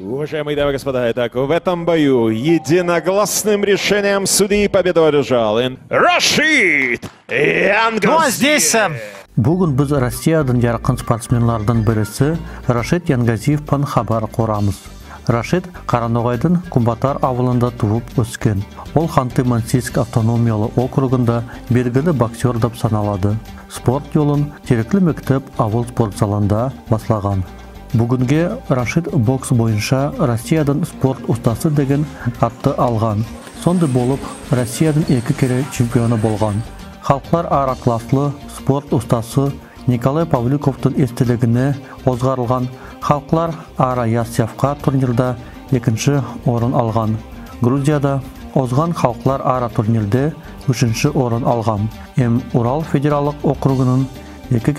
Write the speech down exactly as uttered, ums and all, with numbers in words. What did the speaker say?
Уважаемые дамы и господа, итак, в этом бою единогласным решением судьи победу одержал ин-, Рашид Янгазиев. Ну, а здесь, э, Буьгуьн биз Россиядынъ яркын спортсменлардынъ бириси Рашид Янгазиев пан хабар курамыз. Рашид Караногайдынъ Куьнбатар авылында тувып оьскен. Ол Ханты-Мансийск автономиялы округында белгили боксёр деп саналады. Спорт йолын Терекли-Мектеб авыл спорт залында баслаган. Буьгуьнге Рашид бокс бойынша Россиядынъ спорт устасы деген атты алган. Сондай болып, Россиядынъ эки кере чемпионы болган. Халклар ара класслы спорт устасы Николай Павлюковтынъ эстелигине озгарылган халклар ара ясявка турнирде экинши орын алган. Грузияда озган халклар ара турнирде уьшинши орын алган. Эм Урал федераллык округынынъ эки